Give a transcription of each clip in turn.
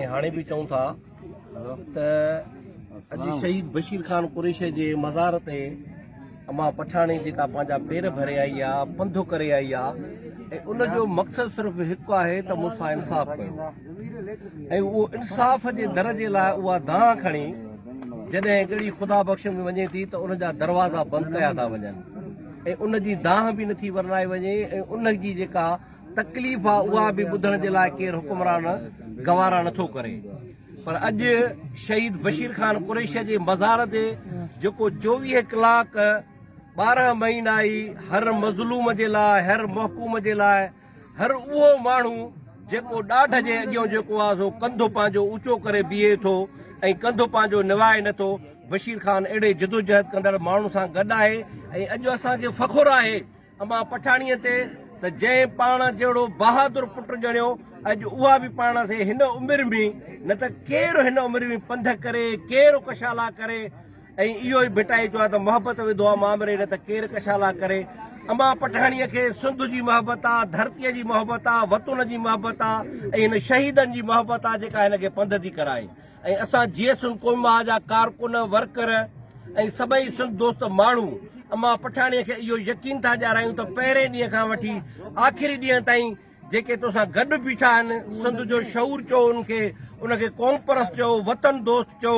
۽ هاڻي به چئون ٿا ته اڄ شهيد بشير خان قريشي جي مزار تي امان پٺاڻي جيڪا پنهنجا پير ڀري آئي آ، پنڌ ڪري آئي آ ۽ ان جو مقصد صرف هڪ آهي ته مون سان انصاف ڪيو ۽ اهو انصاف جي در جي لاء اها دانهن کڻي جڏهن ڳڙهي خدا بخش ۾ وڃي ٿي ته ان جا دروازا بند ڪيا ٿا وڃن ۽ ان جي دانهن به نٿي ورنائي وڃي ۽ ان جي جيڪا تڪليف آ اها به ٻڌڻ جي لاء ڪير حڪمران گوارا نٿو ڪري پر اڄ شهيد بشير خان قريشي جي مزار تي جيڪو 24 ڪلاڪ 12 مهينا ئي هر مظلوم جي لاء هر محڪوم جي لاء هر اهو ماڻهو جيڪو ڏاڍ جي اڳيون جيڪو آ سو ڪنڌ پنهنجو اوچو ڪري بيهي ٿو ۽ ڪنڌ پنهنجو نوائي نٿو بشير خان اهڙي جدوجهد ڪندڙ ماڻهن سان گڏ آهي ۽ اڄ اسان کي فخر آهي امان پٺاڻيء تي ته جنهن پاڻ جهڙو بهادر پٽ ڄڻيو، اڄ اها به پاڻ سي هن عمر ۾ نه ته ڪير هن عمر ۾ پنڌ ڪري، ڪير ڪشالا ڪري ۽ اهو ئي ڀٽائي چيو آهي ته محبت وڌو آ مامري نه ته ڪير ڪشالا ڪري. امان پٺاڻيء کي سنڌ جي محبت آ، ڌرتيء جي محبت آ، وطن جي محبت آ ۽ هن شهيدن جي محبت آ جيڪا هن کي پنڌ ٿي ڪرائي. ۽ اسان جيئي سنڌ قومي ماء جا ڪارڪن، ورڪر ۽ سڀئي سنڌ دوست ماڻهو امان پٺاڻيء کي اهو يقين ٿا ڏيارايون ته پهرين ڏينهن کان وٺي آخري ڏينهن تائين جيڪي توسان گڏ بيٺا آهن، سنڌ جو شعور چئو ان کي، ان کي قومپرست چئو، وطن دوست چئو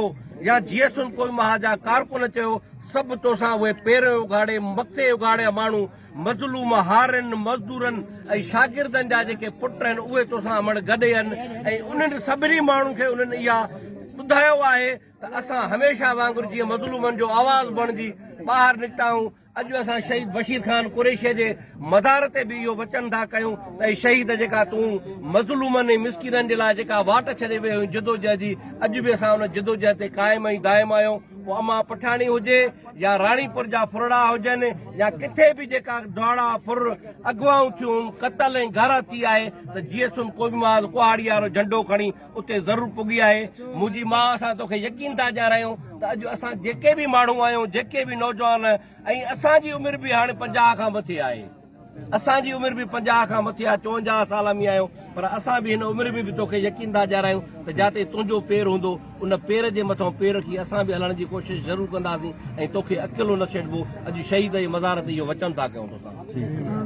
يا جيئي سنڌ قومي ماء جا ڪارڪن چئو، سڀ توسان اهي پيرين اگهاڙي، مٿي اگهاڙي ماڻهو مظلوم هارين، مزدورن ۽ شاگردن جا جيڪي پٽ آهن اهي توسان امڙ گڏ آهن ۽ انهن سڀني ماڻهن کي انهن اها ٻڌايو آهي ته اسان هميشه وانگر جيئن مظلومن جو آواز بڻجي ٻاهر نڪتا آهيون اڄ اسان شهيد بشير خان قريشي جي مزار تي به اهو وچن ٿا ڪيون ته اي شهيد جيڪا تون مظلومن ۽ مسڪينن جي لاء جيڪا واٽ ڇڏي ويو هئين جدوجهد جي اڄ به اسان ان جدوجهد تي قائم ۽ دائم آهيون پوء امان پٺاڻي هجي يا راڻيپور جا ڦرڙا هجن يا ڪٿي به جيڪا ڌاڙا، ڦر، اغوائون ٿيون، قتل ۽ گهر ٿي آهي ته جيئي سنڌ قومي محاذ ڪهاڙي وارو جهنڊو کڻي اتي ضرور پڳي آهي. منهنجي ماء اسان توکي يقين ٿا ڏيارايون ته اڄ اسان جيڪي به ماڻهو آهيون جيڪي به نوجوان ۽ اسان جي عمر به هاڻي 50 کان مٿي آهي. اسان جي عمر به 50 کان مٿي آهي، 54 سال ۾ آهيون، پر اسان به هن عمر ۾ به توکي يقين ٿا ڏيارايون ته جاتي تنهنجو پير هوندو، ان پير جي مٿان پير رکي اسان به هلڻ جي ڪوشش ضرور ڪنداسين ۽ توکي اڪيلو نه ڇڏبو. اڄ شهيد جي مزار تي اهو وچن ٿا ڪيون توسان.